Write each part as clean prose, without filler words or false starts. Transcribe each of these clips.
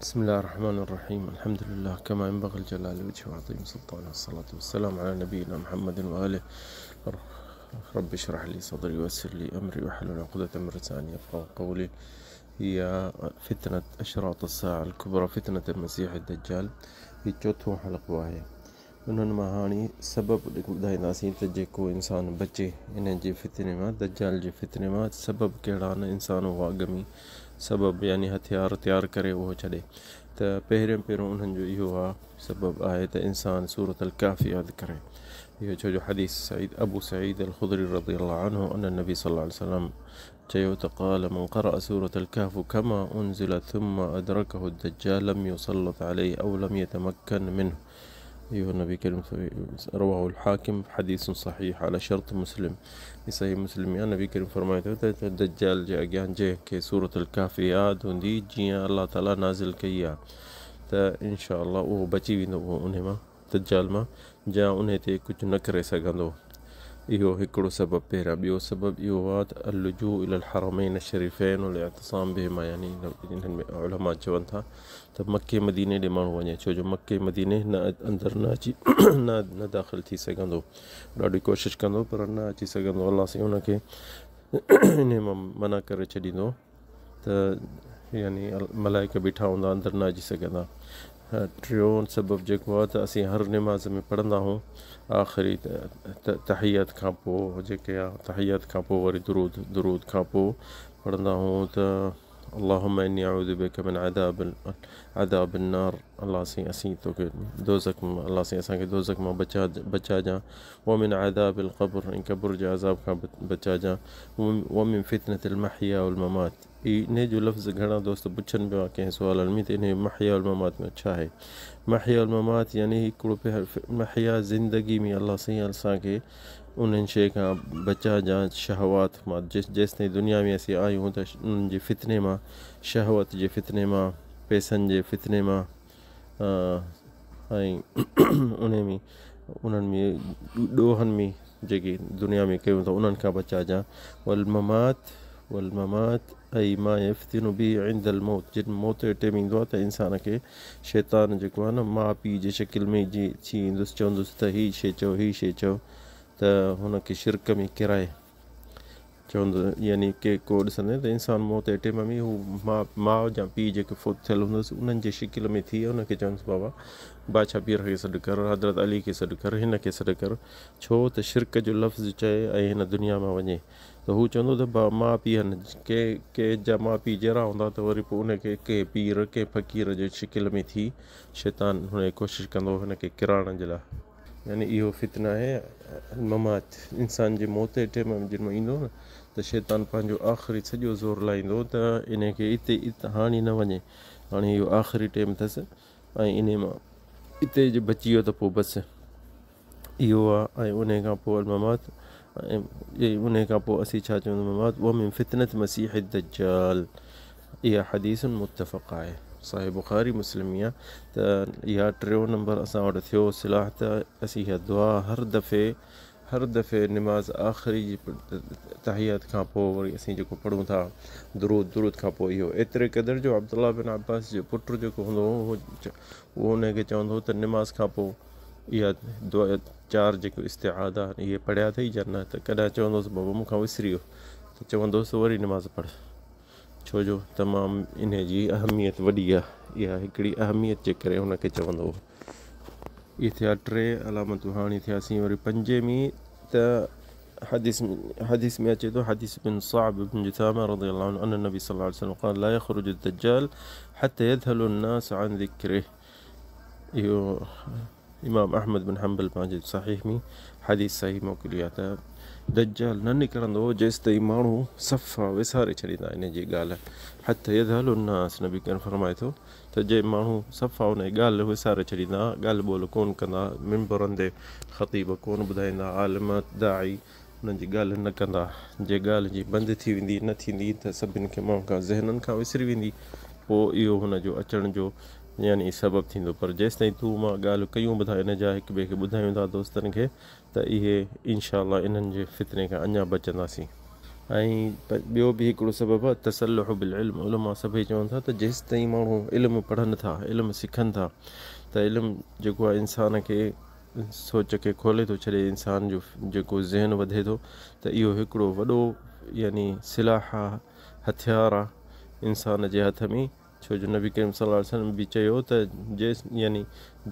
بسم الله الرحمن الرحيم الحمد لله كما ينبغي لجلال وجهه وعظيم سلطانه والصلاة والسلام على نبينا محمد وآله. رب اشرح لي صدري ويسر لي أمري واحلل عقدة من لساني يفقهوا قولي. هي فتنة أشراط الساعة الكبرى، فتنة المسيح الدجال. هي چوٿون حلقو آهي. انهن مان هاڻي سبب ٻڌائينداسين ته جيڪو انسان بچي انهن جي فتني مان، دجال جي فتني مان، سبب ڪهڙا آهن. انسان اهو اڳ ۾ سبب يعني هٿيار تيار ڪري اهو ڇڏي. ته پهريون پهريون انهن جو اهو آ سبب آهي ته انسان سورة الڪهف ياد ڪري. اهو ڇو جو حديث سعيد ابو سعيد الخدري رضي الله عنه ان النبي صلى الله عليه وسلم چيو ته قال من قرأ سورة الڪهف كما انزلت ثم ادرڪه الدجال لم يسلط عليه او لم يتمڪن منه. اهو نبي ڪريم رواه الحاڪم حديث صحيح علي شرط مسلم. هي صحيح مسلم ۾ آهي. نبي ڪريم فرمائي ٿو ته دجال جي اڳيان جنهن کي سورة الڪهف ياد هوندي جيئن الله تعالي نازل ڪئي آهي ته ان شاء الله اهو بچي ويندو اهو انهي مان دجال مان جا انهي تي ڪجهه نه ڪري سگهندو. اهو هڪڙو سبب پهريان. ٻيو سبب اهو آهي ته اللجوء الي الحرمين الشريفين والاعتصام بهما، يعني انهن ۾ علماء چون ٿا ته مڪي مديني ڏي ماڻهو وڃي، ڇو جو مڪي مديني نه اندر نه اچي نه نه داخل ٿي سگهندو، ڏاڍي ڪوشش ڪندو پر نه اچي سگهندو. الله سائين ان کي انهي مان منع ڪري ڇڏيندو ته يعني ملائڪ بيٺا هوندا اندر نه اچي سگهندا. ٽيون سبب جيڪو آهي ته اسين هر نماز ۾ پڙهندا آهيون آخري تحيات کان پوء جيڪي آهي تحيات کان پوء وري درود، درود کان پوء پڙهندا آهيون ته اللهم اني اعوذ بک من عذاب عذاب النار، الله سائين اسين توکي دوزخ مان، الله سائين اسان کي دوزخ مان بچا بچاجان، ومن عذاب القبر ۽ قبر جي عذاب کان بچاجان، ومن فتنة المحيا والممات. انهي جو لفظ گهڻا دوست پڇن پيا ڪنهن سوالن ۾ ته انهي محيا والممات ۾ ڇا آهي. محيا والممات يعني هڪڙو محيا زندگي ۾ الله سائين اسان کي انهن شيء کان بچاجان، شهوات مان، جيستائين دنيا ۾ اسين آهيون ته انهن جي فتني مان، شهوت جي فتني مان، پئسن جي فتني مان ۽ انهي ۾ انهن ۾ ڏوهن ۾ جيڪي دنيا ۾ ڪيون ٿا انهن کان بچاجان. والممات، والممات اي ما يفتن به عند الموت، جن موت جو ٽيم ايندو آهي ته انسان کي شيطان جيڪو آهي نه ماء پيء جي شڪل ۾ جي ٿي ايندس چوندس ته هي شيء چئو هي شيء چئو ته هن کي شرڪ ۾ ڪيرائي چوندو، يعني ڪي ڪو ڏسندين ته انسان موت جي ٽيم ۾ هو ماء ماء يا پيء جيڪي فوت ٿيل هوندس انهن جي شڪل ۾ ٿي ان کي چوندس بابا بادشاهه پير کي سڏ ڪر، حضرت علي کي سڏ ڪر، هن کي سڏ ڪر، ڇو ته شرڪ جو لفظ چئي ۽ هن دنيا مان وڃي ته هو چوندو ته با ماء پيء هن ڪي ڪي جا ماء پيء جيئرا هوندا ته وري پوء ان کي ڪنهن پير ڪنهن فقير جي شڪل ۾ ٿي شيطان هن کي ڪوشش ڪندو هن کي ڪيرائڻ جي لاء. يعني اهو فتنه آهي الممات، انسان جي موت جي ٽيم ۾ جنهن مهل ايندو نه ته شيطان پنهنجو آخري سڄو زور لائيندو ته انهي کي اتي هاڻي نه وڃي، هاڻي اهو آخري ٽيم اٿس ۽ انهي مان اتي جي بچي ويو ته پوء بس اهو آهي. ۽ انهي کان پوء الممات، ۽ انهي کان پوء اسين ڇا چوندو ممات ومن فتنة مسيح الدجال. اها حديث متفق آهي صحيح بخاري مسلم ۾ آهي. ته اها ٽيون نمبر اسان وٽ ٿيو صلاح ته اسين اها دعا هر دفعي هر دفعي نماز آخري جي تحيات کان پوء وري اسين جيڪو پڙهون ٿا درود، درود کان پوء اهو ايتري قدر جو عبدالله بن عباس جو پٽ جيڪو هوندو هو اهو ان کي چوندو هو ته نماز کان پوء اها دعا چار جيڪو استعاذا آهن اهي پڙهيا اٿئي يا نه، ته ڪڏهن چوندو هوس بابا مون کان وسري ويو ته چوندو هوس وري نماز پڙهه، ڇو جو تمام انهي جي اهميت وڏي آهي، اها هڪڙي اهميت جي ڪري هن کي چوندو هو. اهي ٿيا ٽي علامتون. هاڻي ٿياسين وري پنجين ۾ ته حديث حديث ۾ اچي ٿو حديث بن صعب بن جثامة رضي الله عنه ان النبي صلى الله عليه وسلم قال لا يخرج الدجال حتى يذهل الناس عن ذڪره. اهو امام احمد بن حنبل پنهنجي صحيح ۾ حديث صحيح موڪلي آهي ته دجال نه نڪرندو جيستائين ماڻهو صفا وساري ڇڏيندا ان جي ڳالهه. حتي يذهل الناس، نبي ڪريم فرمائي ٿو ته جي ماڻهو صفا ان جي ڳالهه وساري ڇڏيندا، ڳالهه ٻولهه ڪونه ڪندا، منبرن تي خطيب ڪونه ٻڌائيندا، عالم داعي انهن جي ڳالهه نه ڪندا، جي ڳالهه جي بند ٿي ويندي نه ٿيندي ته سڀن کي ماڻهن کان ذهنن کان وسري ويندي، پوء اهو هن جو اچڻ جو يعني سبب ٿيندو. پر جيستائين تون مان ڳالهه ڪيون به ٿا ان جا هڪ ٻئي کي ٻڌايون ٿا دوستن کي ته اهي انشاء الله انهن جي فتني کان اڃا بچنداسين. ۽ ٻيو به هڪڙو سبب آهي التسلح بالعلم علماء سڀئي چون ٿا ته جيستائين ماڻهو علم پڙهن ٿا علم سکن ٿا ته علم جيڪو آهي انسان کي سوچ کي کولي ٿو ڇڏي انسان جو جيڪو ذهن وڌي ٿو ته اهو هڪڙو وڏو يعني سلاح آهي هٿيار آهي انسان جي هٿ ۾ ڇو جو نبي ڪريم صلي الله عليه وسلم به چيو ته جيس يعني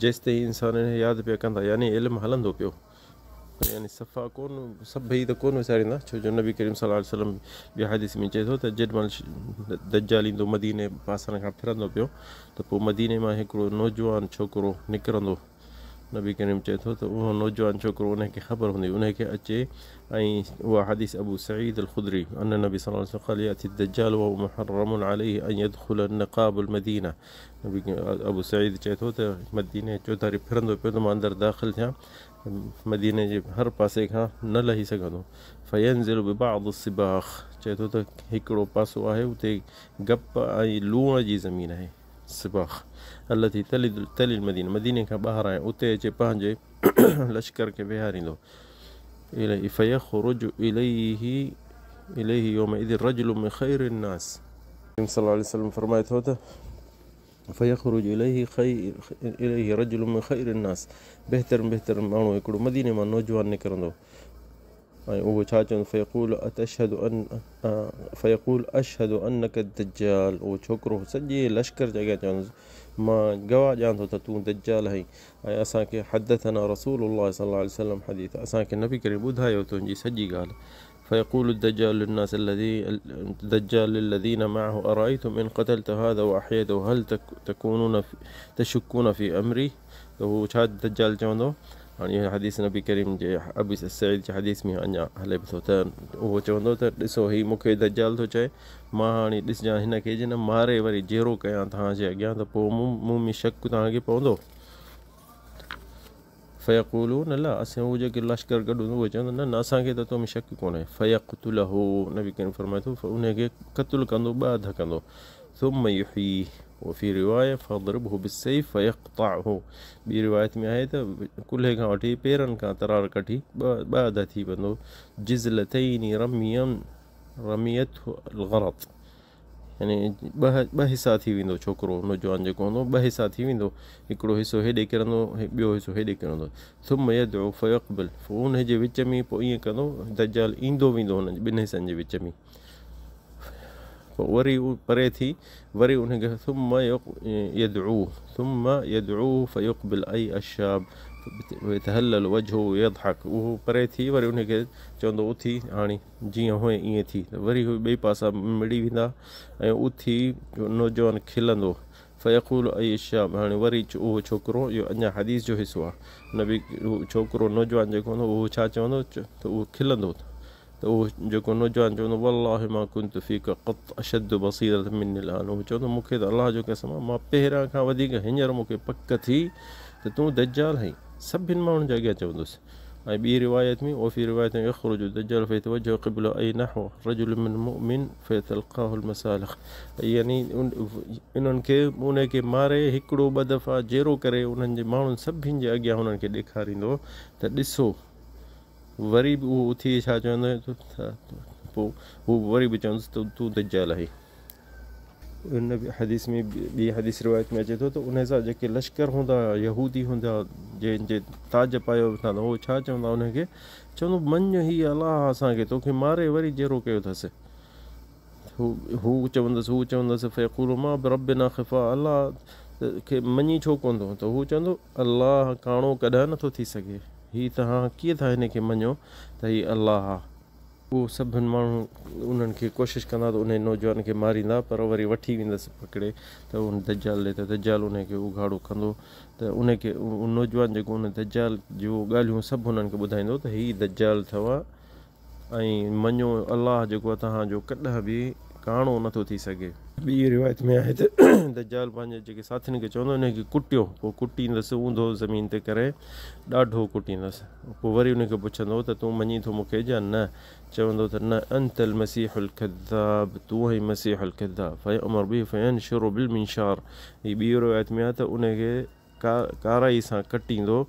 جيستائين انسان ياد پيا ڪندا يعني علم هلندو پيو يعني صفا ڪون سڀئي ته ڪون وساريندا ڇو جو نبي ڪريم صلي الله عليه وسلم ٻي حديث ۾ چئي ٿو ته جيڏي مهل دجال ايندو مديني پاسن کان ڦرندو پيو ته پوء مديني مان هڪڙو نوجوان ڇوڪرو نڪرندو نبي ڪريم چئي ٿو ته اهو نوجوان ڇوڪرو ان کي خبر هوندي ان کي اچي ۽ اها حديث ابو سعيد الخدري ان النبي صلي الله عليه وسلم قال ياتي الدجال وهو محرم عليه ان يدخل النقاب المدينه نبي ابو سعيد چئي ٿو ته مديني چوڌاري ڦرندو پيو ته مان اندر داخل ٿيان مديني جي هر پاسي کان نه لهي سگهندو. فينزل ببعض السباخ چئي ٿو ته هڪڙو پاسو آهي اتي گپ ۽ لوڻ جي زمين آهي، سباخ، التي تلي المدينه مديني کان ٻاهر آهي اتي اچي پنهنجي لشڪر کي ويهاريندو. فيخرج اليه اليه يومئذ رجل من خير الناس. صلي الله عليه وسلم فرمائي ٿو ته. فيخرج اليه خير اليه رجل من خير الناس بهتر ۾ بهتر ماڻهو هڪڙو مديني مان نوجوان نڪرندو ۽ اهو ڇا چوندو فيقول اتشهد ان فيقول اشهد انک الدجال اهو ڇوڪرو سڄي لشڪر جي اڳيان چوندس مان گواهه ڏيان ٿو ته تون دجال آهين ۽ اسان کي حدثنا رسول الله صلي الله عليه وسلم حديث اسان کي نبي ڪريم ٻڌايو تنهنجي سڄي ڳالهه فيقول الدجال للناس الذي الدجال للذين معه أرأيتم إن قتلت هذا وأحييته هل تكونون تشكون في أمري ته هو ڇا دجال چوندو هاڻي اهو حديث نبي ڪريم جي ابي سعيد جي حديث ۾ اڃا هلي به ٿو ته اهو چوندو ته ڏسو هي مون کي دجال ٿو چئي مان هاڻي ڏسجان هن کي جي نه ماري وري جيئرو ڪيان توهان جي اڳيان ته پوء مون ۾ شڪ توهان کي پوندو. فيقولون لا اسين هو جيڪي لشڪر گڏ هوندو اهي چوندا نه نه اسان کي ته تو ۾ شڪ ڪونهي فيقتله نبي ڪريم فرمائي ٿو ان کي قتل ڪندو ٻه اڌ ڪندو ثم يحييه وفي روايه فاضربه بالسيف فيقطعه ٻي روايت ۾ آهي ته ڪلهي کان وٺي پيرن کان ترار ڪڍي ٻه ٻه اڌ ٿي پوندو جزلتين رميا رميته الغرض يعني ٻه ٻه حصا ٿي ويندو ڇوڪرو نوجوان جيڪو هوندو ٻه حصا ٿي ويندو هڪڙو حصو هيڏي ڪرندو ٻيو حصو هيڏي ڪرندو ثم يدعو فيقبل پوء ان جي وچ ۾ پوء ائين ڪندو دجال ايندو ويندو هن ٻن حصن جي وچ ۾ پوء وري پري ٿي وري ان کي ثم يدعو ثم يدعو فيقبل اي الشاب ويتهلل وجهه ويضحك اهو پري ٿي وري ان کي چوندو اٿي هاڻي جيئن هئين ائين ٿي ته وري هو ٻئي پاسا مڙي ويندا ۽ اٿي نوجوان کلندو فيقول اي الشاب هاڻي وري اهو ڇوڪرو اهو اڃا حديث جو حصو آهي نبي هو ڇوڪرو نوجوان جيڪو هوندو اهو ڇا چوندو ته اهو کلندو ته اهو جيڪو نوجوان چوندو والله ما كنت فيك قط اشد بصيرة مني الان اهو چوندو مون کي ته الله جو قسم آهي مان پهريان کان وڌيڪ هينئر مون کي پڪ ٿي ته تون دجال آهين سڀن ماڻهن جي اڳيان چوندس ۽ ٻي روايت ۾ وفي رواية يخرج الدجال فيتوجه قبله اي نحو رجل من مؤمن فيتلقاه المسالخ يعني انهن کي ان کي ماري هڪڙو ٻه دفعا جيرو ڪري انهن جي ماڻهن سڀني جي اڳيان انهن کي ڏيکاريندو ته ڏسو وري به اهو اٿي ڇا چوندو ته پوء هو وري به چوندس ته تون دجال آهين. ان حديث ۾ ٻي حديث روايت ۾ اچي ٿو ته ان سان جيڪي لشڪر هوندا هئا يهودي هوندا جن جي تاج پايو ويٺا هوندا اهي ڇا چوندا انهن کي چوندو مڃ هي الله اسان کي توکي ماري وري جيئرو ڪيو اٿس هو هو چوندس هو چوندس فيقول ما بربنا خفا الله کي مڃي ڇو ڪونه ٿو ته هو چوندو الله ڪاڻو ڪڏهن نٿو ٿي سگهي هي توهان ڪيئن ٿا هن کي مڃو ته هي الله آ اهو سڀن ماڻهو انهن کي ڪوشش ڪندا ته انهي نوجوان کي ماريندا پر وري وٺي ويندس پڪڙي ته ان دجال ڏي ته دجال انهي کي اگهاڙو ڪندو ته انهي کي اهو نوجوان جيڪو ان دجال جو ڳالهيون سڀ انهن کي ٻڌائيندو ته هي دجال اٿو ۽ مڃو الله جيڪو آهي توهان جو ڪڏهن به ڪاڻو نٿو ٿي سگهي. ٻي روايت ۾ آهي ته دجال پنهنجي جيڪي ساٿين کي چوندو انهي کي ڪٽيو پوء ڪٽيندس اونڌو زمين تي ڪري ڏاڍو ڪٽيندس. پوء وري ان کي پڇندو ته تون مڃين ٿو مون کي يا نه؟ چوندو ته نه انت المسيح الڪذاب تون آهين مسيح الڪذاب فيؤمر به فينشر بالمنشار هي ٻي روايت ۾ آهي ته ان کي ڪارائي سان ڪٽيندو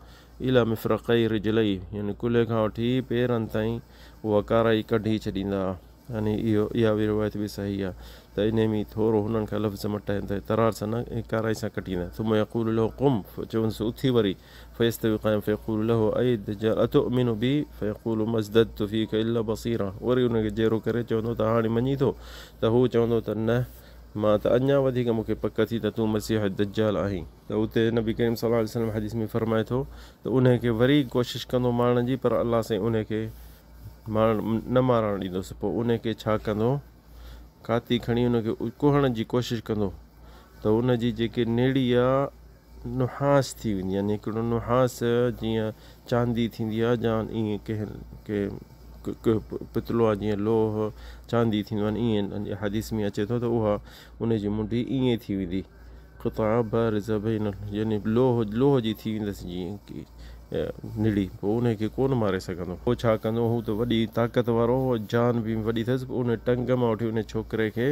الي مفرقي رجليه يعني ڪلهي کان وٺي پيرن تائين اها ڪارائي ڪڍي ڇڏيندا. يعني اهو اها به روايت به صحيح آهي ته انهي ۾ ٿورو هنن کان لفظ مٽائين ته ترار سان نه ۽ ڪارائي سان ڪٽيندا. ثم يقول له قم چوندس اٿي وري فيستوي قائما فيقول له اي الدجال اتؤمن بي فيقول ما ازددت فيک الا بصيرا وري ان کي جيئرو ڪري چوندو ته هاڻي مڃين ٿو ته هو چوندو ته نه مان ته اڃا وڌيڪ مون کي پڪ ٿي ته تون مسيح الدجال آهين. ته اتي نبي ڪريم صلي الله عليه وسلم حديث ۾ فرمائي ٿو ته انهي کي وري ڪوشش ڪندو مارڻ جي پر الله سائين انهي کي مارڻ نه مارڻ ڏيندس پوء انهي کي ڇا ڪندو ڪاتي کڻي ان کي ڪهڻ جي ڪوشش ڪندو ته ان جي جيڪي نيڙي آ نحاس ٿي ويندي يعني هڪڙو نحاس جيئن چاندي ٿيندي آ جان ائين ڪنهن ڪنهن پتلو آ جيئن لوهه چاندي ٿيندو آ ائين حديث ۾ اچي ٿو ته اها ان جي منڍي ائين ٿي ويندي قطعه بارزه بين يعني لوهه لوهه جي ٿي ويندس جيئن نڙي پوء انهي کي ڪونه ماري سگهندو. پوء ڇا ڪندو هو ته وڏي طاقت وارو هو جان به وڏي اٿس پوء انهي ٽنگ مان وٺي انهي ڇوڪري کي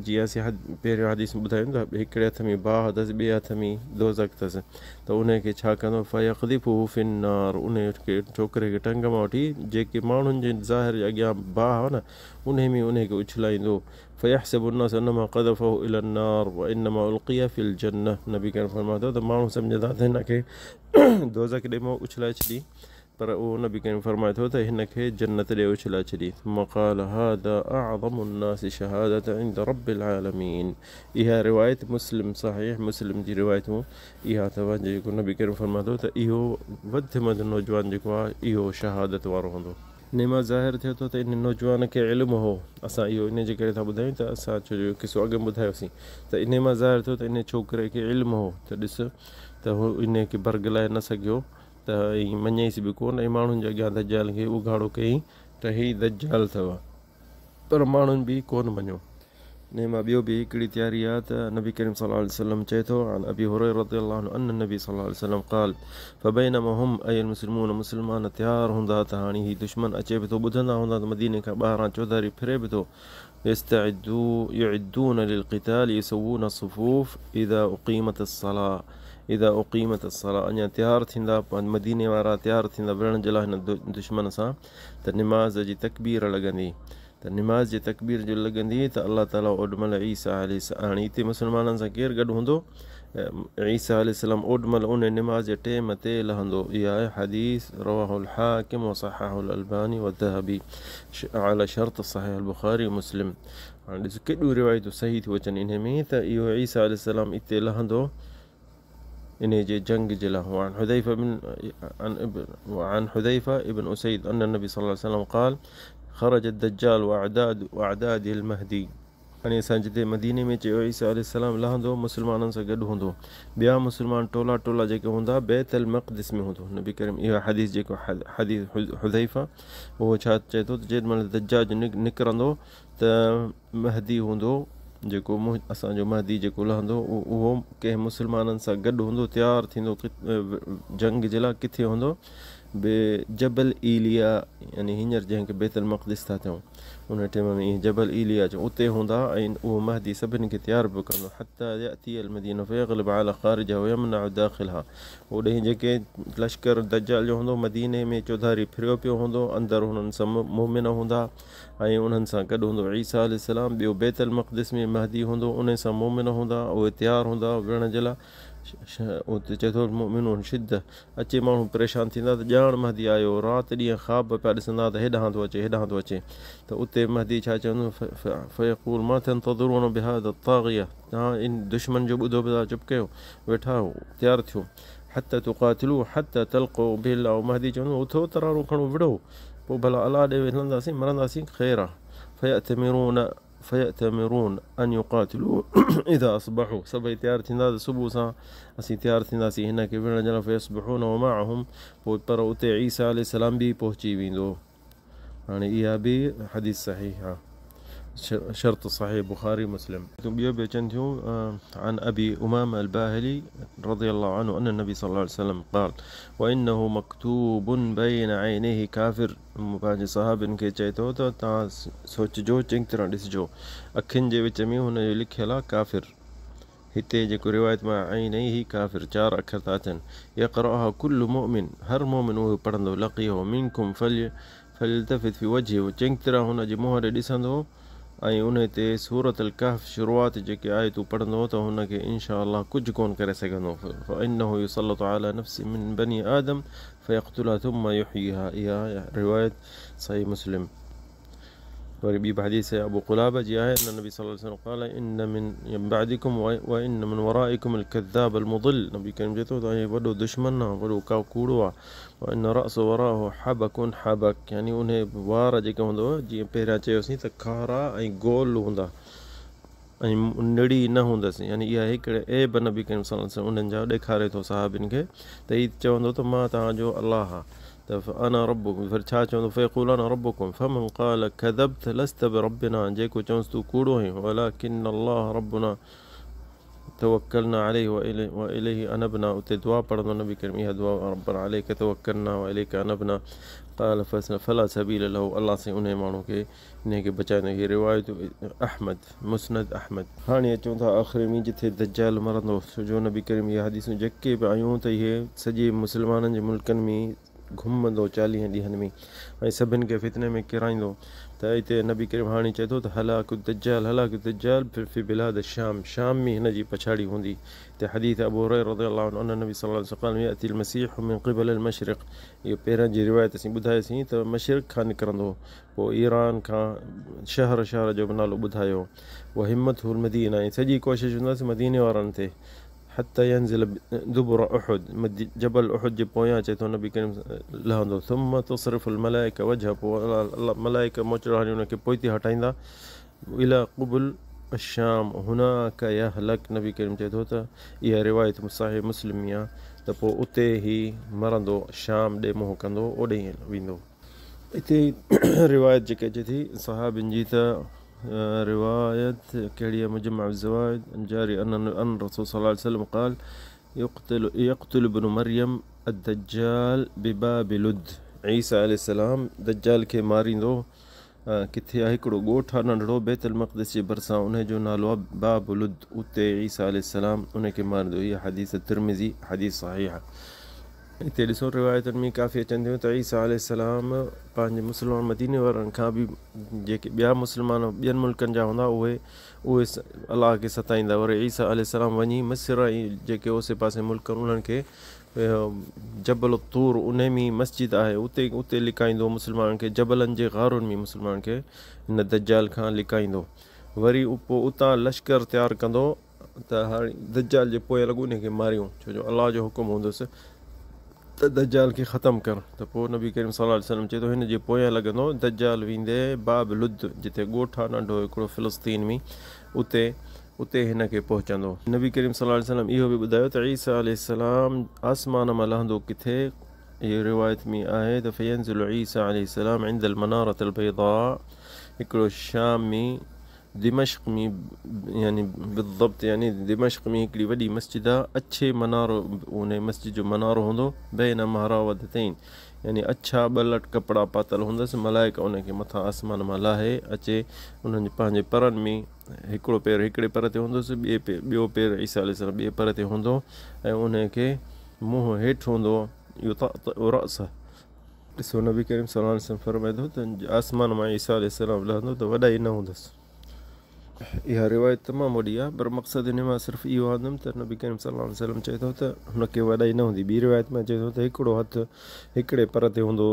جيئن اسين پهريون حديث ۾ ٻڌايو ته هڪڙي هٿ ۾ باهه اٿس ٻئي هٿ ۾ دوزخ اٿس ته انهي کي ڇا ڪندو فيقذفه في النار انهي کي ڇوڪري کي ٽنگ مان وٺي جيڪي ماڻهن جي ظاهر جي اڳيان باهه آهي نه انهي ۾ انهي کي اڇلائيندو فيحسب الناس انما قذفه الي النار وانما القي في الجنه نبي ڪريم فرمائي ٿو ته ماڻهو سمجهندا ته هن کي دوزخ ڏي مون اڇلائي ڇڏي پر اهو نبي ڪريم فرمائي ٿو ته هن کي جنت ڏي اڇلائي ڇڏي ثم قال هذا اعظم الناس شهادة عند رب العالمين اها روايت مسلم صحيح مسلم جي روايت اها اٿو جيڪو نبي ڪريم فرمائي ٿو ته اهو وڌ ۾ وڌ نوجوان جيڪو آهي اهو شهادت وارو هوندو. انهيء مان ظاهر ٿئي ٿو ته ان نوجوان کي علم هو. اسان اهو انهيء جي ڪري ٿا ٻڌايون ته اسان ڇو جو اهو قصو اڳ ۾ ٻڌايوسين ته انهيء مان ظاهر ٿيو ته انهيء ڇوڪري کي علم هو ته ڏس ته هو انهيء کي برغلائي نه سگهيو ته ۽ مڃيس به ڪونه ۽ ماڻهن جي اڳيان دجال کي اگهاڙو ڪيائين ته هي دجال اٿو. پر ماڻهن به ڪونه مڃيو. انهيء مان ٻيو به هڪڙي تياري آهي ته نبي ڪريم صلي الله عليه وسلم چئي ٿو، عن ابي هريره رضي الله عنه ان النبي صلي الله عليه وسلم قال، فبينما هم اي المسلمون مسلمان تيار هوندا ته هاڻي هي دشمن اچي به ٿو ٻڌندا هوندا ته مديني کان ٻاهران چوڌاري ڦري به ٿو يستعدو يعدون للقتال يسوون الصفوف اذا اقيمت الصلاه اذا اقيمت الصلاه اڃا تيار ٿيندا مديني وارا تيار ٿيندا وڙهڻ جي لاء هن دشمن سان ته نماز جي تڪبير لڳندي ته نماز جي تڪبير جو لڳندي ته الله تعالي اوڏ مهل عيسيٰ عليه السلام هاڻي هتي مسلمانن سان ڪير گڏ هوندو عيسيٰ عليه السلام اوڏ مهل ان نماز جي ٽيم تي لهندو اها آهي حديث رواه الحاڪم وصححه الالباني والذهبي على شرط صحيح البخاري ومسلم هاڻي ڏس ڪيڏيون روايتون صحيح ٿيون اچن انهي ۾ ته اهو عيسيٰ عليه السلام اتي لهندو انهي جي جنگ جي لاء وعن حذيفه بن عن ابن وعن حذيفه ابن اسيد ان النبي صلى الله عليه وسلم قال خرج الدجال واعداد واعداد المهدي هاڻي اسان جتي مديني ۾ چيو عيسيٰ عليه السلام لهندو مسلمانن سان گڏ هوندو ٻيا مسلمان ٽولا ٽولا جيڪي هوندا بيت المقدس ۾ هوندو نبي ڪريم اها حديث جيڪو حديث حذيفه اهو ڇا چئي ٿو ته جيڏي مهل دجال نڪرندو ته مهدي هوندو جيڪو اسان جو مهدي جيڪو لهندو اهو ڪنهن مسلمانن سان گڏ هوندو تيار ٿيندو جنگ جي لاء ڪٿي هوندو به جبل ايليا يعني هينئر جنهن کي بيت المقدس ٿا چئون ان ٽيم ۾ اهي جبل ايليا چئون اتي هوندا ۽ اهو مهدي سڀني کي تيار به ڪندو حتي ياتي المدينه فيغلب علي خارجها ويمنع داخلها اوڏهين جيڪي لشڪر دجال جو هوندو مديني ۾ چوڌاري ڦريو پيو هوندو اندر هنن سان مؤمن هوندا ۽ انهن سان گڏ هوندو عيسيٰ عليه السلام، ٻيو بيت المقدس ۾ مهدي هوندو، انهي سان مؤمن هوندا، اهي تيار هوندا وڙهڻ جي لاء، اتي چئي ٿو المؤمنون شدة، اچي ماڻهو پريشان ٿيندا ته ڄاڻ مهدي آيو، رات ڏينهن خواب به پيا ڏسندا ته هيڏانهن ٿو اچي هيڏانهن ٿو اچي ته اتي مهدي ڇا چوندو فيقول ما تنتظرون بهذا الطاغية توهان ان دشمن جو ٻڌو به ٿا چپ ڪيو ويٺا آهيو تيار ٿيو حتي تقاتلوه حتي تلقوا به الله مهدي چوندو اٿو ترارون کڻو وڙهو پوء ڀلا الله ڏي هلنداسين مرنداسين خير آ فيأتمرون فيأتمرون ان يقاتلوه اذا اصبحوا سڀئي تيار ٿيندا ته صبح سان اسين تيار ٿينداسين هن کي وڙهڻ جي لاء فيصبحون ومعهم پوء پر اتي عيسيٰ عليه السلام به پهچي ويندو هاڻي اها به حديث صحيح آ شرط صحيح بخاري مسلم. ٻيو به اچن ٿيون عن ابي امامه الباهلي رضي الله عنه ان النبي صلي الله عليه وسلم قال وانه مڪتوب بين عينيه ڪافر پنهنجي صحابين کي چئي ٿو ته توهان سوچجو چڱي طرح ڏسجو اکين جي وچ ۾ هن جو لکيل آهي ڪافر هتي جيڪو روايت ۾ عينيه ڪافر چار اکر ٿا اچن يقرأها ڪل مؤمن هر مؤمن اهو پڙهندو لقيه منڪم فل فليلتفت في وجهه چڱي طرح هن جي منهن ڏي ڏسندو ۽ ان تي سورة الڪهف شروعات جيڪي آيتون پڙهندو ته هن کي ان شاء الله ڪجهه ڪونه ڪري سگهندو فانه يسلط علي نفس من بني آدم فيقتلها ثم يحييها اها روايت صحيح مسلم. وري ٻي به حديث ابو قلابه جي آهي ان النبي صلي الله عليه وسلم قال ان من بعدڪم وان من ورائڪم الڪذاب المضل نبي ڪريم چئي ٿو ته هي وڏو دشمن آ وڏو ڪوڙو آ وان راسه وراه حبڪ حبڪ يعني انهي وار جيڪي هوندو جيئن پهريان چيوسين ته کارا ۽ گول هوندا ۽ نڙي نه هوندس يعني اها هڪڙي عيب نبي ڪريم صلي الله عليه وسلم انهن جا ڏيکاري ٿو صحابين کي ته هي چوندو ته مان توهان جو الله آ ته انا ربڪم وري ڇا چوندو فيقول انا ربڪم فمن قال ڪذبت لست بربنا جيڪو چونس تون ڪوڙو آهين ولڪن الله ربنا توڪلنا عليه واليه انبنا اتي دعا پڙهندو نبي ڪريم اها دعا ربنا عليڪ توڪلنا واليڪ انبنا قال فلا سبيل له الله سائين انهي ماڻهو کي انهي کي بچائيندو هي روايت احمد مسند احمد. هاڻي اچون ٿا آخري ۾ جٿي دجال مرندو ڇو جو نبي ڪريم اهي حديثون جيڪي به آيون ته اهي سڄي مسلمانن جي ملڪن ۾ گهمندو چاليهن ڏينهن ۾ ۽ سڀن کي فتني ۾ ڪيرائيندو ته اتي نبي ڪريم هاڻي چئي ٿو ته هلاڪ الدجال هلاڪ الدجال في بلاد الشام شام ۾ هن جي پڇاڙي هوندي اتي حديث ابو هريره رضي الله عنه ان النبي صلي الله عليه وسلم قال ياتي المسيح من قبل المشرق اهو پهريان جي روايت اسين ٻڌائيسين ته مشرق کان نڪرندو پوء ايران کان شهر شهر جو به نالو ٻڌايو. وهمته المدينه ۽ سڄي ڪوشش هوندس مديني وارن تي حتي ينزل دبر احد جبل احد جي پويان چئي ٿو نبي ڪريم لهندو ثم تصرف الملائڪه وجهه پوء الله ملائڪ موچڙا هڻي ان کي پوئتي هٽائيندا الي قبل الشام هناڪ يهلڪ نبي ڪريم چئي ٿو ته اها روايت صحيح مسلم ۾ آهي ته پوء اتي هي مرندو شام ڏي منهن ڪندو اوڏي ويندو. اتي روايت جيڪي اچي ٿي صحابين جي ته روايت ڪهڙي آهي مجمع الزوائد جاري ان ان رسول صلي الله عليه وسلم قال يقتل يقتل ابن مريم الدجال بباب لد عيسيٰ عليه السلام دجال کي ماريندو ڪٿي آهي هڪڙو ڳوٺ آهي ننڍڙو بيت المقدس جي ڀرسان ان جو نالو آهي باب لد اتي عيسيٰ عليه السلام ان کي ماريندو هي حديث ترمذي حديث صحيح هتي ڏسو روايتن ۾ ڪافي اچن ٿيون ته عيسيٰ عليه السلام پنهنجي مسلمان مديني وارن کان به جيڪي ٻيا مسلمان ٻين ملڪن جا هوندا اهي اهي الله کي ستائيندا وري عيسيٰ عليه السلام وڃي مصر ۽ جيڪي اوسي پاسي ملڪ آهن انهن کي جبل الطور انهي ۾ مسجد آهي اتي اتي لڪائيندو مسلمانن کي جبلن جي غارن ۾ مسلمانن کي هن دجال کان لڪائيندو وري پوء اتان لشڪر تيار ڪندو ته هاڻي دجال جي پويان لڳو انهي کي ماريون ڇو جو الله جو حڪم هوندس ته دجال کي ختم ڪر ته پوء نبي ڪريم صلي الله عليه وسلم چئي ٿو هن جي پويان لڳندو دجال ويندي باب لد جتي ڳوٺ آ ننڍو هڪڙو فلسطين ۾ اتي اتي هن کي پهچندو. نبي ڪريم صلي الله عليه وسلم اهو به ٻڌايو ته عيسيٰ عليه السلام آسمان مان لهندو ڪٿي اهو روايت ۾ آهي ته فينزل عيسيٰ عليه السلام عند المنارة البيضاء هڪڙو شام ۾ دمشق ۾ يعني بالضبط يعني دمشق ۾ هڪڙي وڏي مسجد آ اڇي منارو انهي مسجد جو منارو هوندو بين مهراودتين يعني اڇا ٻه لٽ ڪپڙا پاتل هوندس ملائڪ ان کي مٿان آسمان مان لاهي اچي انهن جي پنهنجي پرن ۾ هڪڙو پير هڪڙي پر تي هوندس ٻئي پير ٻيو پير عيسيٰ عليه السلام ٻئي پر تي هوندو ۽ انهي کي منهن هيٺ هوندو يطأطئ رأسه ڏسو نبي ڪريم صلي الله عليه وسلم فرمائي ٿو ته آسمان مان عيسيٰ عليه السلام لهندو ته وڏائي نه هوندس. اها روايت تمام وڏي آهي پر مقصد ان مان صرف اهو آندم ته نبي ڪريم صلي الله عليه وسلم چئي ٿو ته هن کي وڏائي نه هوندي. ٻي روايت ۾ اچي ٿو ته هڪڙو هٿ هڪڙي پر تي هوندو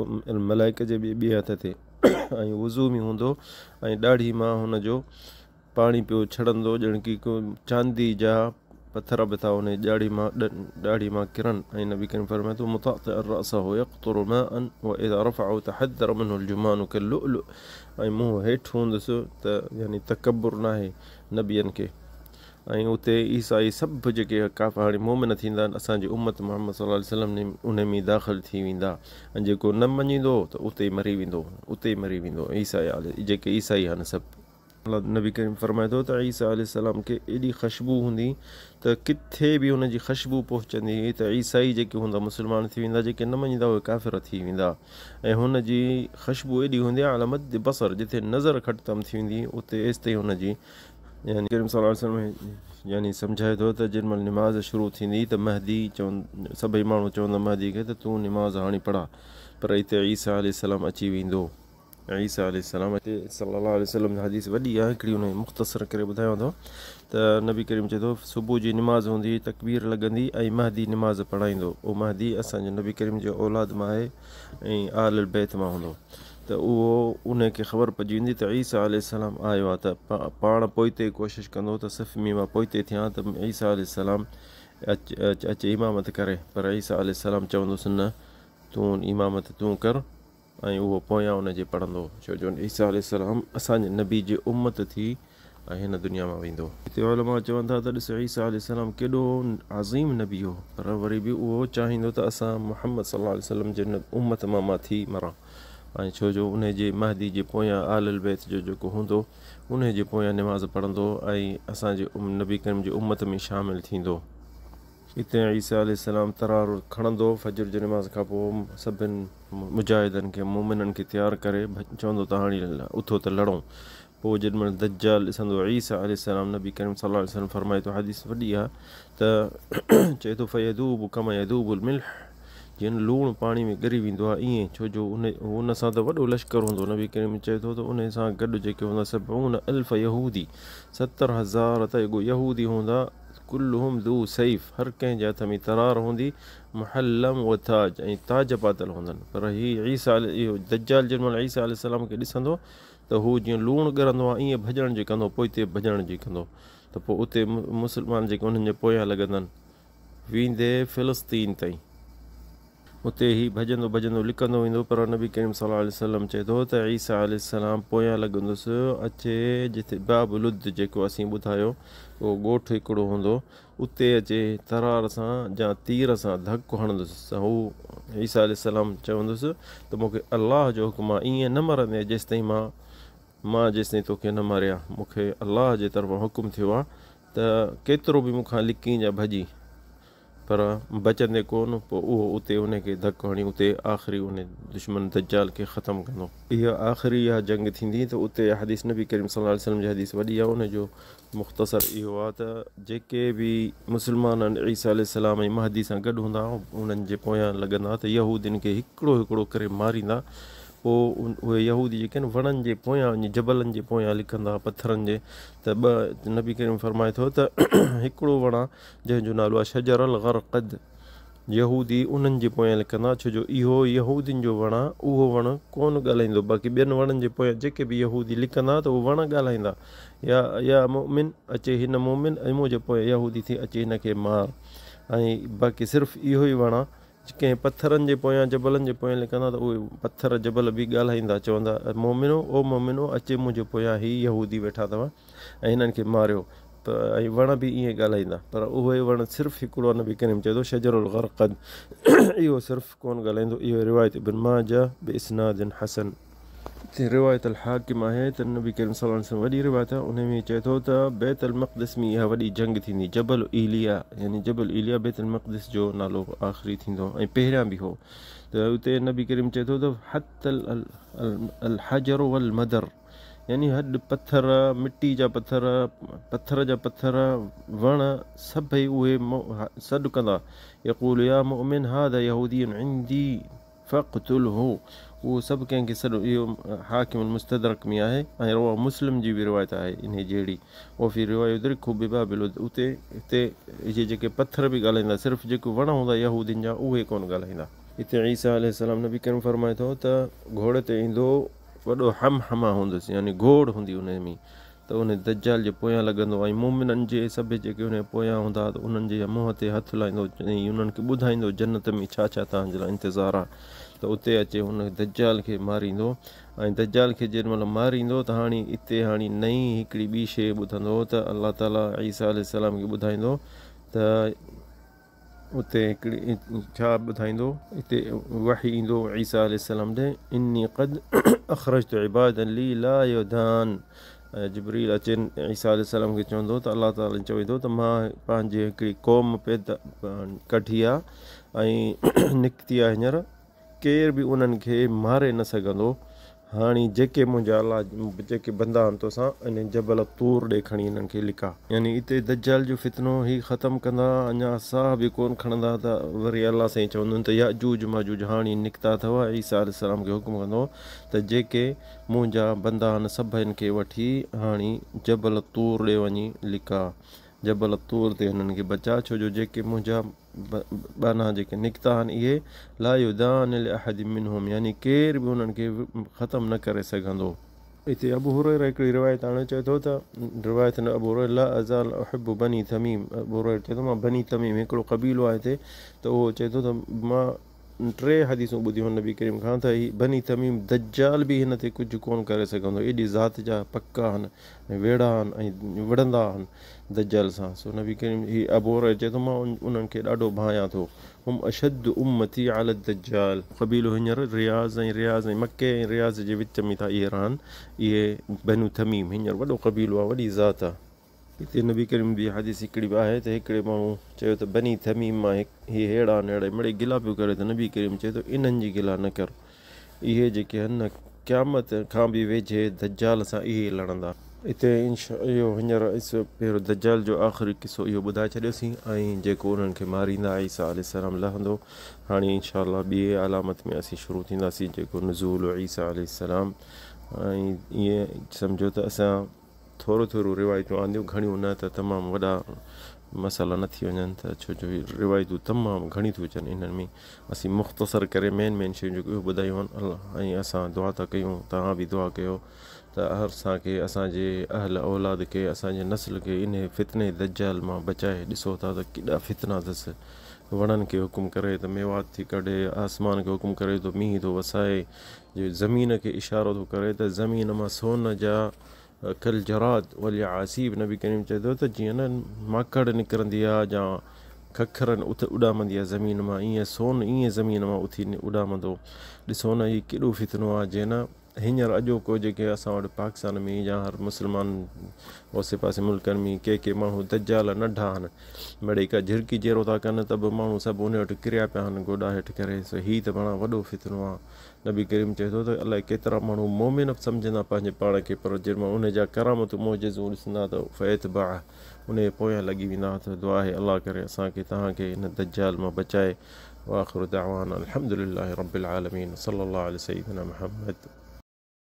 ملائڪ جي ٻئي هٿ تي ۽ وضو ۾ هوندو ۽ ڏاڙهي مان هن جو پاڻي پيو ڇڙندو ڄڻ ڪي ڪو چاندي جا پٿر به ٿا انهي ڄاڙي مان ڏاڙهي مان ڪرن ۽ نبي ڪريم فرمائي ٿو مطأطئا رأسه يقطر ماء واذا رفعه تحدر منه الجمان ڪاللؤلؤ ۽ منهن هيٺ هوندس ته يعني تڪبر ناهي نبين کي ۽ اتي عيسائي سڀ جيڪي ڪافر هاڻي مؤمن ٿيندا اسان جي امت محمد صلي الله عليه وسلم انهي ۾ داخل ٿي ويندا ۽ جيڪو نه مڃيندو ته اتي ئي مري ويندو اتي ئي مري ويندو عيسائي جيڪي عيسائي آهن سڀ. نبي ڪريم فرمائي ٿو ته عيسيٰ عليه السلام کي ايڏي خشبو هوندي ته ڪٿي به ان جي خشبو پهچندي هئي ته عيسائي جيڪي هوندا مسلمان ٿي ويندا جيڪي نه مڃيندا اهي ڪافر ٿي ويندا ۽ هن جي خشبو ايڏي هوندي علي مد بصر جتي نظر کٽتم ٿي ويندي اتي ايستائين هن جي يعني ڪريم صلي الله عليه وسلم يعني سمجهائي ٿو ته جنهن مهل نماز شروع ٿيندي ته مهدي چون سڀئي ماڻهو چوندا مهدي کي ته تون نماز هاڻي پڙهاء. پر اتي عيسيٰ عليه السلام اچي ويندو. عيسيٰ عليه السلام اتي صلّي الله عليه وسلّم حديث وڏي آهي هڪڙي ان کي مختصر ڪري ٻڌايان ٿو ته نبي ڪريم چئي ٿو صبح جي نماز هوندي تڪبير لڳندي ۽ مهدي نماز پڙهائيندو اهو مهدي اسان جي نبي ڪريم جي اولاد مان آهي ۽ آل البيت مان هوندو ته اهو ان کي خبر پئجي ويندي ته عيسيٰ عليه السلام آيو آهي ته پاڻ پوئتي ڪوشش ڪندو ته صف ۾ مان پوئتي ٿيان ته عيسيٰ عليه السلام اچي امامت ڪري پر عيسيٰ عليه السلام چوندس نه تون امامت تون ڪر ۽ اهو پويان ان جي پڙهندو، ڇو جو عيسيٰ عليه السلام اسان جي نبي جي امت ٿي ۽ هن دنيا مان ويندو. هتي علماء چون ٿا ته ڏس عيسيٰ عليه السلام ڪيڏو عظيم نبي هو، پر وري به اهو چاهيندو ته اسان محمد صلي الله عليه وسلم جي امت مان مان ٿي مران ۽ ڇو جو انهي جي مهدي جي پويان آل البيت جو جيڪو هوندو انهي جي پويان نماز پڙهندو ۽ اسان جي نبي ڪريم جي امت ۾ شامل ٿيندو. اتي عيسيٰ عليه السلام ترار کڻندو فجر جي نماز کان پوء سڀن مجاهدن کي مؤمنن کي تيار ڪري چوندو ته هاڻي اٿو ته لڙون. پوء جيڏي مهل دجال ڏسندو عيسيٰ عليه السلام نبي ڪريم صلي الله عليه وسلم فرمائي ٿو حديث وڏي آهي ته چئي ٿو فيذوب ڪما يذوب الملح جيئن لوڻ پاڻي ۾ ڳري ويندو آهي ائين ڇو جو ان سان ته وڏو لشڪر هوندو نبي ڪريم چئي ٿو ته ان سان گڏ جيڪي هوندا سبعون الف يهودي 70,000 ته يهودي هوندا ڪلهم ذو سيف هر ڪنهن جي هٿ ۾ ترار هوندي، محلم و تاج ۽ تاج پاتل هوندن. پر هي عيسيٰ اهو دجال جنهن مهل عيسيٰ عليه السلام کي ڏسندو ته هو جيئن لوڻ ڳرندو آهي ائين ڀڄڻ جي ڪندو پوئتي ڀڄڻ جي ڪندو ته پوء اتي مسلمان جيڪي انهن جي پويان لڳندن ويندي فلسطين تائين. اتي هي ڀڄندو ڀڄندو لڪندو ويندو پر نبي ڪريم صلي الله عليه وسلم چئي ٿو ته عيسيٰ عليه السلام پويان لڳندس اچي جتي باب لد جيڪو اسين ٻڌايو اهو ڳوٺ هڪڙو هوندو اتي اچي ترار سان يا تير سان ڌڪ هڻندس ته هو عيسيٰ عليه السلام چوندس ته مون کي الله جو حڪم آهي ائين نه مرندين جيستائين مان مان جيستائين توکي نه ماريان مون کي الله جي طرفان حڪم ٿيو آهي ته ڪيترو به مون کان لڪين يا ڀڄين پر بچندي ڪونه، پوء اهو اتي ان کي ڌڪ هڻي اتي آخري ان دشمن دجال کي ختم ڪندو. اها آخري اها جنگ ٿيندي ته اتي حديث نبي ڪريم صلي الله عليه وسلم جي حديث وڏي آهي ان جو مختصر اهو آهي ته جيڪي به مسلمان عيسيٰ عليه السلام ۽ مهدي سان گڏ هوندا انهن جي پويان لڳندا ته يهودين کي هڪڙو هڪڙو ڪري ماريندا پوء اهي يهودي جيڪي آهن وڻن جي پويان وڃي جبلن جي پويان لڪندا پٿرن جي ته ٻه نبي ڪريم فرمائي ٿو ته هڪڙو وڻ آهي جنهن جو نالو آهي شجر الغرقد، يهودي انهن جي پويان لڪندا، ڇو جو اهو يهودين جو وڻ آهي، اهو وڻ ڪونه ڳالهائيندو، باقي ٻين وڻن جي پويان جيڪي به يهودي لڪندا ته اهو وڻ ڳالهائيندا، يا يا مؤمن اچي هن مؤمن ۽ منهنجي پويان يهودي ٿي اچي هن کي مار ۽ باقي صرف اهو ئي وڻ آهي، ڪنهن پٿرن جي پويان جبلن جي پويان لڪندا ته اهي پٿر جبل به ڳالهائيندا چوندا مؤمنو او مؤمنو اچي منهنجي پويان هي يهودي ويٺا اٿو ۽ هنن کي ماريو ته ۽ وڻ به ائين ڳالهائيندا پر اهي وڻ صرف هڪڙو نبي ڪريم چئي ٿو شجر الغرقد اهو صرف ڪونه ڳالهائيندو اهو روايت ابن ماجه باسناد حسن. هتي روايت الحاڪم آهي ته نبي ڪريم صلي الله عليه وسلم وڏي روايت آهي ان ۾ چئي ٿو ته بيت المقدس ۾ اها وڏي جنگ ٿيندي جبل ايليا يعني جبل ايليا بيت المقدس جو نالو آخري ٿيندو ۽ پهريان به هو ته اتي نبي ڪريم چئي ٿو ته حتي الحجر والمدر يعني هڏ پٿر مٽي جا پٿر پٿر جا پٿر وڻ سڀئي اهي سڏ ڪندا يقول يا مؤمن هذا يهودي عندي فاقتله اهو سڀ ڪنهن کي سڏ اهو حاڪم المستدرڪ ۾ آهي ۽ رواه مسلم جي به روايت آهي انهي جهڙي وفي روايه يدرڪه بباب لد اتي هتي اهي جيڪي پٿر به ڳالهائيندا صرف جيڪي وڻ هوندا يهودين جا اهي ڪونه ڳالهائيندا. اتي عيسيٰ عليه السلام نبي ڪريم فرمائي ٿو ته گهوڙي تي ايندو وڏو حمحمه هوندس يعني گوڙ هوندي انهي ۾ ته ان دجال جي پويان لڳندو ۽ مؤمنن جي سڀ جيڪي ان جي پويان هوندا ته انهن جي منهن تي هٿ لائيندو ۽ انهن کي ٻڌائيندو جنت ۾ ڇا ڇا توهان جي لاء انتظار آهي ته اتي اچي ان دجال کي ماريندو ۽ دجال کي جيڏي مهل ماريندو ته هاڻي اتي هاڻي نئين هڪڙي ٻي شيء ٻڌندو ته الله تعالي عيسيٰ عليه السلام کي ٻڌائيندو ته اتي هڪڙي ڇا ٻڌائيندو؟ اتي وحي ايندو عيسيٰ عليه السلام ڏي، اني قد اخرجت عبادا لي لا يدان جبريل اچي عيسيٰ عليه السلام کي چوندو ته الله تعاليٰ چوي ٿو ته مان پنهنجي هڪڙي قوم پيدا ڪڍي آ ۽ نڪتي آ هينئر ڪير به انهن کي ماري نه سگهندو. هاڻي جيڪي منهنجا الله جيڪي بندا آهن توسان انهن جبل طور ڏي کڻي انهن کي لڪا. يعني اتي دجال جو فتنو هي ختم ڪندا اڃا ساهه به ڪونه کڻندا ته وري الله سائين چوندن ته ياجوج ماجوج هاڻي نڪتا اٿو عيسيٰ عليه السلام کي حڪم ڪندو ته جيڪي منهنجا بندا آهن سڀن کي وٺي هاڻي جبل طور ڏي وڃي لڪا جبل طور تي هنن کي بچاء ڇو جو جيڪي منهنجا ٻانها جيڪي نڪتا آهن اهي لا يدان لاحد منهم يعني ڪير به انهن کي ختم نه ڪري سگهندو. اتي ابو هريره هڪڙي روايت آڻي چئي ٿو ته روايت نه ابو هريره لا ازال احب بني تميم ابو هريره چئي ٿو مان بني تميم هڪڙو قبيلو آهي هتي ته اهو چئي ٿو ته مان ٽي حديثون ٻڌيون آهن نبي ڪريم کان ته هي بني تميم دجال به هن تي ڪجهه ڪونه ڪري سگهندو ايڏي ذات جا پڪا آهن ۽ ويڙها آهن ۽ وڙهندا آهن دجال سان سو نبي ڪريم هي ابو هريره چئي ٿو مان انهن کي ڏاڍو ڀانيان ٿو هم اشد امتي علي الدجال. قبيلو هينئر رياض ۽ رياض ۽ مڪي ۽ رياض جي وچ ۾ ٿا اهي رهن اهي بنو تميم هينئر وڏو قبيلو آهي وڏي ذات آهي. هتي نبي ڪريم جي حديث هڪڙي به آهي ته هڪڙي ماڻهو چيو ته بني تميم مان هي ههڙا آهن ههڙا مڙئي گلا پيو ڪري ته نبي ڪريم چئي ٿو انهن جي گلا نه ڪر اهي جيڪي آهن نه قيامت کان به ويجهي دجال سان اهي لڙندا. هتي اهو هينئر پهريون دجال جو آخري قصو اهو ٻڌائي ڇڏيوسين ۽ جيڪو انهن کي ماريندا عيسيٰ عليه السلام لهندو هاڻي انشاء الله ٻي علامت ۾ اسين شروع ٿينداسين جيڪو نزول عيسيٰ عليه السلام ۽ ائين سمجهو ته اسان ٿورو ٿورو روايتون آنديون گهڻيون نه ته تمام وڏا مسئلا نه ٿي وڃن ته ڇو جو هي روايتون تمام گهڻيون ٿيون اچن انهن ۾ اسين مختصر ڪري مين مين شيون جيڪي اهي ٻڌايون آهن الله ۽ اسان دعا ٿا ڪيون توهان به دعا ڪيو ته اسان کي اسان جي اهل اولاد کي اسان جي نسل کي انهي فتني دجال مان بچائي ڏسو ٿا ته ڪيڏا فتنا اٿس وڻن کي حڪم ڪري ته ميوات ٿي ڪڍي آسمان کي حڪم ڪري ته مينهن ٿو وسائي جو زمين کي اشارو ٿو ڪري ته زمين مان سون جا ڪالجراد واليعاسيب نبي ڪريم چئي ٿو ته جيئن نه ماڪڙ نڪرندي آ جا ککر اڏامندي آ زمين مان ايئن سون ايئن زمين مان اٿي اڏامندو ڏسو نه هي ڪيڏو فتنو آ جنهن نه هينئر اڄوڪو جيڪي اسان وٽ پاڪستان ۾ يا هر مسلمان اوسي پاسي ملڪن ۾ ڪي ڪي ماڻهو دجال ننڍا آهن مڙئي ڪا جهرڪي جيرو ٿا ڪن ته به ماڻهو سڀ ان وٽ ڪريا پيا آهن گوڏا هيٺ ڪري سو هي ته بڻا وڏو فتنو آ نبي ڪريم چئي ٿو ته الائي ڪيترا ماڻهو مؤمن به سمجهندا پنهنجي پاڻ کي پر جنهن مهل ان جا ڪرامتون معجزون ڏسندا ته فيتبعه ان جي پويان لڳي ويندا ته دعا آهي الله ڪري اسان کي توهان کي ان دجال مان بچائي واخر دعوانا الحمد لله رب العالمين صلي الله علي سيدنا محمد.